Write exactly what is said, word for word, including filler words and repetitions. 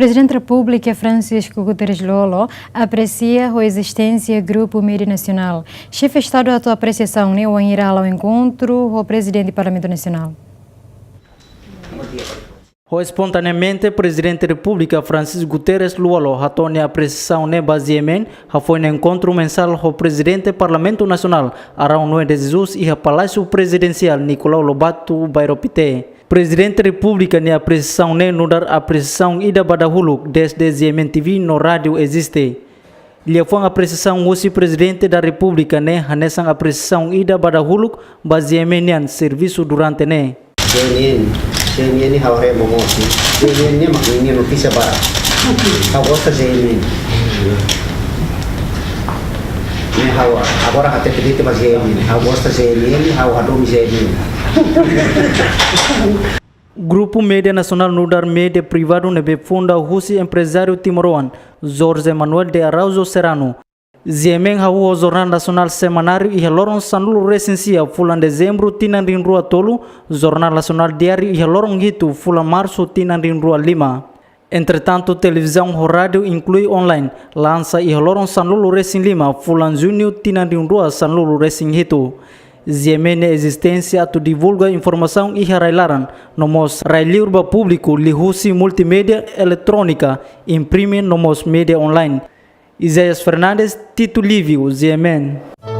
Prezidente Repúblika Francisco Guterres Lú-Olo apresia ho ezisténsia Grupu Média Nasionál. Xefe Estadu hato'o apresiasaun ne'e wainhira hala'o enkontru ho Prezidente Parlamentu Nasionál. Ho espontaneamente, Prezidente Repúblika Francisco Guterres Lú-Olo hato'o nia apresiasaun ne'e ba GMN hafoin enkontru mensál ho Prezidente Parlamentu Nasionál, Arão Noé de Jesus, iha Palásiu Prezidensiál Nicolau Lobato, Bairro Pité. Prezidente Repúblika nia apresiasaun ne'e nu'udar apresiasaun ida ba dahuluk dezde GMN TV no rádiu eziste. Liafuan apresiasaun husi Prezidente da Repúblika ne'e hanesan apresiasaun ida ba dahuluk ba GMN nian servisu durante ne'e. GMN, GMN ha'u haree momoos. GMN ne'e mak nia notísia barak. Ha'u gosta GMN. Ne'e ha'u agora hatete de'it ba GMN. Ha'u gosta GMN, ha'u hadomi GMN. Grupu Média Nasionál nu'udar média privadu ne'ebé funda husi emprezáriu timoroan Jorge Manuel de Araújo Serrano. GMN hahú ho Jornál Nasionál Semanáriu iha loron sanulu-resin-sia fulan Dezembru tinan rihun rua tolu, Jornál Nasionál Diáriu iha loron hitu fulan Marsu tinan rihun rua lima. Entretantu, televizaun ho rádiu inklui online lansa iha loron sanulu-resin-lima fulan Juñu tinan rihun rua sanulu-resin-hitu. GMN nia ezisténsia atu divulga informasaun iha rai-laran, no mós rai-liur ba públiku liuhusi multimédia eletrónika, imprime no mós média online. Isaias Fernandes, Tito Lívio, GMN.